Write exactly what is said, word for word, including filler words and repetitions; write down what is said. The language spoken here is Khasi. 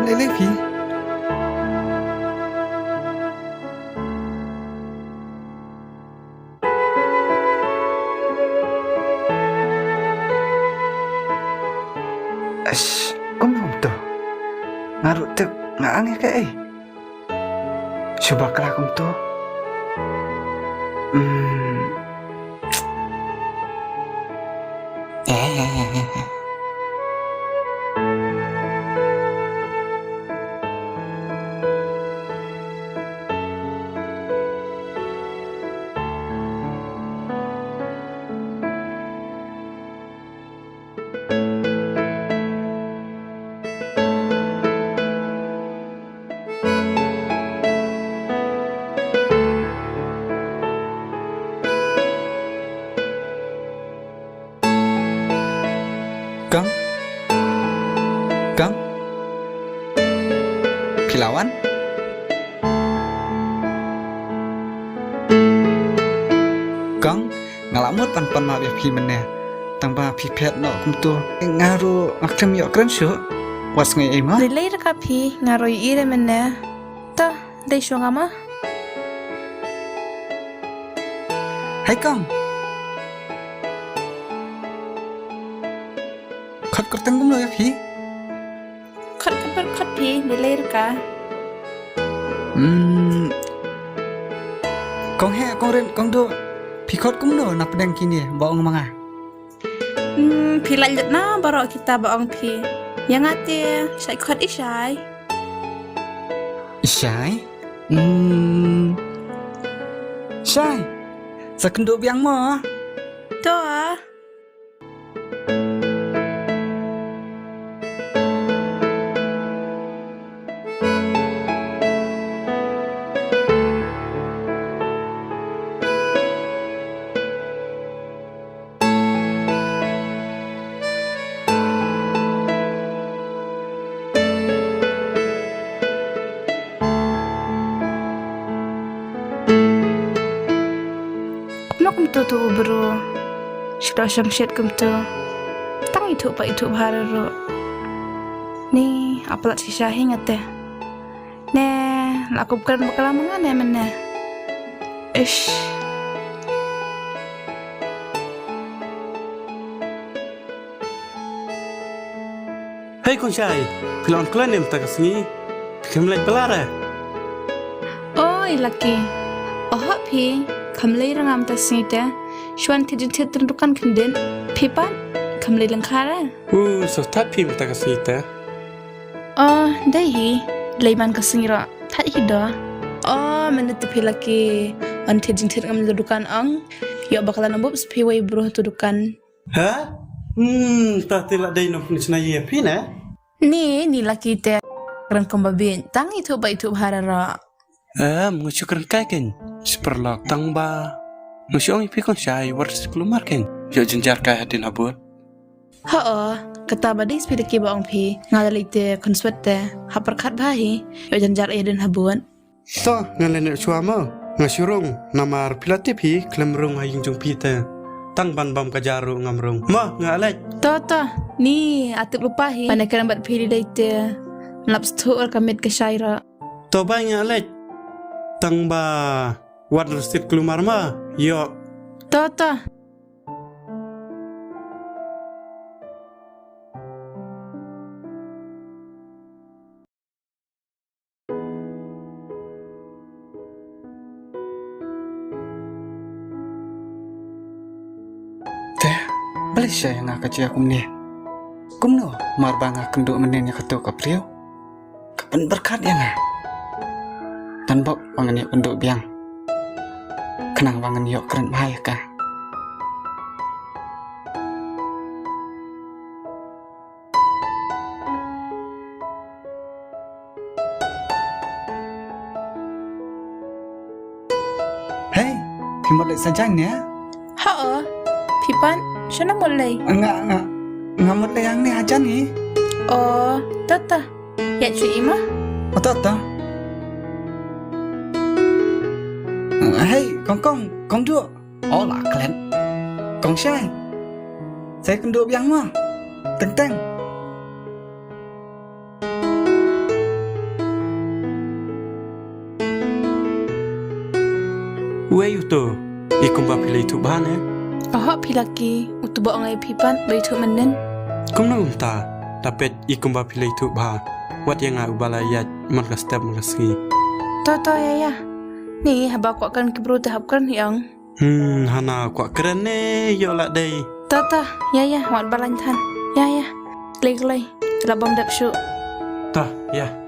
Lei lei phi. Ash, kum kumto. Nga ruh tip nga ang ïa kaei. Shu bakla kumto. Hmm. Kong? Kong? Phi la wan? Kong, nga la mut ban pan map ïa phi mynne. Tang ba phi phet noh kumto. Nga ruh nga khlem ïoh kren shuh. Wat sngew ei mo? Lei lei ruh ka phi, nga ruh ïohi re mynne. To, dei shuwa nga mo. Hai Kong. Khot kyrteng kumno ïa phi? Khot, khot, khot phi, dei lei ruh ka. Hmm. Kong Heh, Kong Rit, Kong Duh. Phi khot kumno na pdeng kine ba ong ma nga? Hmm, phi lait lut na baroh kita ba ong phi. Ïa nga te, shait khot i Shai. I Shai? Hmm. Shai. Sa kynduh biang mo? To. Kumno kumto to u bru? Shu da shong shet kumto. Tang ithuh pa ithuh bha ruh. Ni, a palat shisha hi nga te. Ne, la kup kren bakla ma nga ne mynne. Ish. Hei Kong Shai, phi la wan khlem mynta ka sngi? Phi khlem leit bylla re? Oi Lucky. Oho phi, khlem leit re nga mynta ka sngi te. Shu wan thied jingthied tang dukan khyndiat. Phi pat, khlem leit lyngkha re? Uh, sngewthuh phi mynta ka sngi te. Oh, dei hi. Lei man ka sngi ruh. Thait hi da. Oh, mynta te phi Lucky. Wan thied jingthied ngam la dukan ong. Ïoh bakla na bup sa phi wei bru ha tu dukan. Ha? Hmm, ta te la dei nongpyni chna ïa phi ne? Ni, ni Lucky te. Kren kumba biang. Tang ithuh ba ithuh bha ruh. Em, nga shu kren kai kein. Shu paralok tang ba nga shu ong ïa phi Kong Shai, wat shu klumar kein. Ïoh jynjar kai hadien habud. Ho, kata ba dei spi da ki ba ong phi. Nga la leit te khun swet te. Ha pyrkhat bha hi. Ïoh jynjar ïa hadien habud. To, ngan leit noh shuwa mo. Nga shu rung, namar phi la tip hi, khlem rung ha ïing jong phi te. Tang ban bam ka ja ruh ngam rung. Mo, nga leit. To, to, ni, a tip lypa hi. Ban ïakren bad phi dei te. Lap shuh ka miet ka Shai ruh. To bye nga leit. Tang ba wat rustit klumar ma. Ïoh. To to. Te, balei sha ïa nga ka jia kumne? Kumno mar ba nga kynduh mynnin ïa kato ka briew? Ka pynbyrkhat ïa nga. Tang ba ngin ïakynduh biang. Khnang ba ngin ïoh kren bha ïa ka. Hei, phi mut leit sajan ne? Ho, phi pat, shano mut leit? Nga, nga, nga mut leit hangne hajan hi. Oh, to to. Ïa shu i ma? Oh, to to. Hei, kong kong, kong duh. Oh, la klet. Kong Shai. Sa ïakynduh biang ma. Teng teng. Wei uto, i kumba phi la ithuh bha ne? Oho phi Lucky, uto ba ong ïa phi pat ba ithuh mynnin. Kumno kumta, da peit i kumba phi la ithuh bha. Wat ïa nga uba la ïaid man ka step man ka sngi. To to ïa ïa. Ni haba kwah kren ki briew te hap kren hi ong. Hmm, hana kwah kren ne ïoh la dei. To to, ïa ïa, wat ba lain than. Ïa ïa. Klei klei. La bam dep shuh. To, ïa.